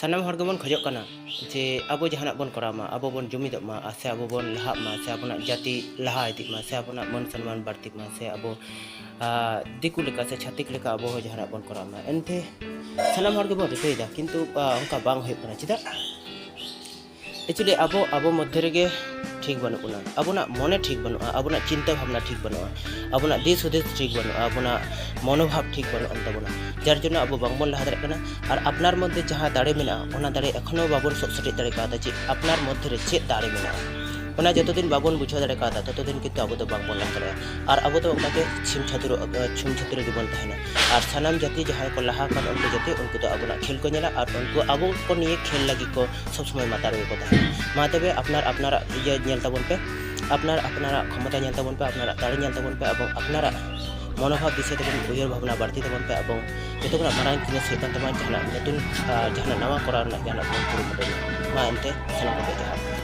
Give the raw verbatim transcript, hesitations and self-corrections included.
ᱥᱟᱱᱟᱢ ᱦᱚᱲ ᱜᱮᱵᱚᱱ ᱠᱷᱚᱡᱚᱜ ᱠᱟᱱᱟ ᱡᱮ ᱟᱵᱚ ᱡᱟᱦᱟᱱᱟᱜ ᱵᱚᱱ ᱠᱚᱨᱟᱣ ᱢᱟ, ᱟᱵᱚ ᱵᱚᱱ ᱡᱩᱢᱤᱫᱚᱜ ᱢᱟ, ᱟᱨ ᱥᱮ ᱟᱵᱚ ᱵᱚᱱ ᱞᱟᱦᱟᱜ ᱢᱟ, ᱥᱮ ᱟᱵᱚᱱᱟᱜ ᱡᱟᱹᱛᱤ ᱞᱟᱦᱟ ᱤᱫᱤᱜ ᱢᱟ, ᱥᱮ ᱟᱵᱚᱱᱟᱜ ᱢᱟᱹᱱ ᱥᱚᱱᱢᱟᱱ ᱵᱟᱹᱲᱛᱤᱜ ᱢᱟ, ᱥᱮ ᱟᱵᱚ, ᱟᱸ, ᱫᱤᱠᱩ ᱞᱮᱠᱟ ᱥᱮ ᱪᱷᱟᱹᱛᱤᱠ ᱞᱮᱠᱟ ᱟᱵᱚ ᱦᱚᱸ ᱡᱟᱦᱟᱱᱟᱜ ᱵᱚᱱ ᱠᱚᱨᱟᱣ ᱢᱟ᱾ ᱮᱱᱛᱮ ᱥᱟᱱᱟᱢ ᱦᱚᱲ ᱜᱮᱵᱚᱱ ᱨᱤᱠᱟᱹᱭᱮᱫᱟ, ᱠᱤᱱᱛᱩ, ᱟᱸ, ᱚᱱᱠᱟ ᱵᱟᱝ ᱦᱩᱭᱩᱜ ᱠᱟᱱᱟ᱾ ᱪᱮᱫᱟᱜ? Actually ᱟᱵᱚ, ᱟᱵᱚ ᱢᱚᱫᱽᱫᱷᱮ ᱨᱮᱜᱮ ᱴᱷᱤᱠ ᱵᱟᱹᱱᱩᱜ ᱵᱚᱱᱟ, ᱟᱵᱚᱱᱟᱜ ᱢᱚᱱᱮ ᱴᱷᱤᱠ ᱵᱟᱹᱱᱩᱜᱼᱟ, ᱟᱵᱚᱱᱟᱜ ᱪᱤᱱᱛᱟᱹ ᱵᱷᱟᱵᱽᱱᱟ ᱴᱷᱤᱠ ᱵᱟᱹᱱᱩᱜᱼᱟ, ᱟᱵᱚᱱᱟᱜ ᱫᱤᱥ ᱦᱩᱫᱤᱥ ᱴᱷᱤᱠ ᱵᱟᱹᱱᱩᱜᱼᱟ, ᱟᱵᱚᱱᱟᱜ ᱢᱚᱱᱳᱵᱷᱟᱵᱽ ᱴᱷᱤᱠ ᱵᱟᱹᱱᱩᱜ ᱟᱱ ᱛᱟᱵᱚᱱᱟ, ᱡᱟᱨ ᱡᱚᱱᱱᱚ ᱟᱵᱚ ᱵᱟᱝᱵᱚᱱ ᱞᱟᱦᱟ ᱫᱟᱲᱮᱭᱟᱜ ᱠᱟᱱᱟ᱾ ᱟᱨ ᱟᱯᱱᱟᱨ ᱢᱚᱫᱽᱫᱷᱮ ᱡᱟᱦᱟᱸ ᱫᱟᱲᱮ ᱢᱮᱱᱟᱜᱼᱟ, ᱚᱱᱟ ᱫᱟᱲᱮ ᱮᱠᱷᱚᱱᱳ ᱵᱟᱵᱚᱱ ᱥᱚᱜ ᱥᱮᱴᱮᱡ ᱫᱟᱲᱮ ᱠᱟᱣᱫᱟ, ᱡᱮ ᱟᱯᱱᱟᱨ ᱢᱚᱫᱽᱫᱷᱮ ᱨᱮ ᱪᱮᱫ ᱫᱟᱲᱮ ᱢᱮᱱᱟᱜᱼᱟ, ᱚᱱᱟ ᱡᱚᱛᱚ ᱫᱤᱱ ᱵᱟᱵᱚᱱ ᱵᱩᱡᱷᱟᱹᱣ ᱫᱟᱲᱮ ᱠᱟᱣᱫᱟ, ᱛᱚᱛᱚ ᱫᱤᱱ ᱠᱤᱱᱛᱩ ᱟᱵᱚ ᱫᱚ ᱵᱟᱝᱵᱚᱱ ᱞᱟᱦᱟ ᱫᱟᱲᱮᱭᱟᱜᱼᱟ᱾ ᱟᱨ ᱟᱵᱚ ᱫᱚ ᱚᱱᱠᱟᱜᱮ ᱪᱷᱤᱢ ᱪᱷᱟᱹᱛᱩᱨ, ᱪᱷᱤᱢ ᱪᱷᱟᱹᱛᱩᱨ ᱨᱮᱜᱮ ᱵᱚᱱ ᱛᱟᱦᱮᱱᱟ᱾ ᱟᱨ ᱥᱟᱱᱟᱢ ᱡᱟᱹᱛᱤ ᱡᱟᱦᱟᱸᱭ ᱠᱚ ᱞᱟᱦᱟ ᱟᱠᱟᱱ, ᱩᱱᱠᱩ ᱡᱟᱹᱛᱤ, ᱩᱱᱠᱩ ᱫᱚ ᱟᱵᱚᱱᱟᱜ ᱠᱷᱮᱞ ᱠᱚ ᱧᱮᱞᱟ ᱟᱨ ᱩᱱᱠᱩ ᱟᱵᱚ ᱠᱚ ᱱᱤᱭᱮ ᱠᱷᱮᱞ ᱞᱟᱹᱜᱤᱫ ᱠᱚ ᱥᱚᱵᱽ ᱥᱚᱢᱚᱭ ᱢᱟᱛᱟᱞ ᱨᱮᱜᱮ ᱠᱚ ᱛᱟᱦᱮᱱᱟ᱾ ᱢᱟ ᱛᱚᱵᱮ ᱟᱯᱱᱟᱨ ᱟᱯᱱᱟᱨᱟᱜ ᱤᱭᱟᱹ ᱧᱮᱞ ᱛᱟᱵᱚᱱ ᱯᱮ, ᱟᱯᱱᱟᱨ ᱟᱯᱱᱟᱨᱟᱜ ᱠᱷᱚᱢᱚᱛᱟ ᱧᱮᱞ ᱛᱟᱵᱚᱱ ᱯᱮ, ᱟᱯᱱᱟᱨᱟᱜ ᱫᱟᱲᱮ ᱧᱮᱞ ᱛᱟᱵᱚᱱ ᱯᱮ, ᱮᱵᱚᱝ ᱟᱯᱱᱟᱨᱟᱜ ᱢᱚᱱᱳᱵᱷᱟᱵᱽ ᱫᱤᱥᱟᱹᱭ ᱛᱟᱵᱚᱱ, ᱩᱭᱦᱟᱹᱨ ᱵᱷᱟᱵᱽᱱᱟ ᱵᱟᱹᱲᱛᱤ ᱛᱟᱵᱚᱱ ᱯᱮ, ᱮᱵᱚᱝ ᱡᱚᱛᱚ ᱠᱷᱚᱱᱟᱜ ᱢᱟᱨᱟᱝ ᱡᱤᱱᱤᱥ ᱦᱩᱭᱩᱜ ᱠᱟᱱ ᱛᱟᱵᱚᱱᱟ ᱡᱟᱦᱟᱱᱟᱜ ᱱᱚᱛᱩᱱ, ᱟᱨ ᱡᱟᱦᱟᱱᱟᱜ ᱱᱟᱣᱟ ᱠᱚᱨᱟᱣ ᱨᱮᱱᱟᱜ ᱡᱟᱦᱟᱱᱟᱜ ᱵᱚᱱ ᱠᱩᱨᱩᱢᱩᱴᱩᱭ ᱢᱟ᱾ ᱢᱟ ᱮᱱᱛᱮ ᱥᱟᱱᱟᱢ ᱠᱚᱜᱮ ᱡᱚᱦᱟᱨ᱾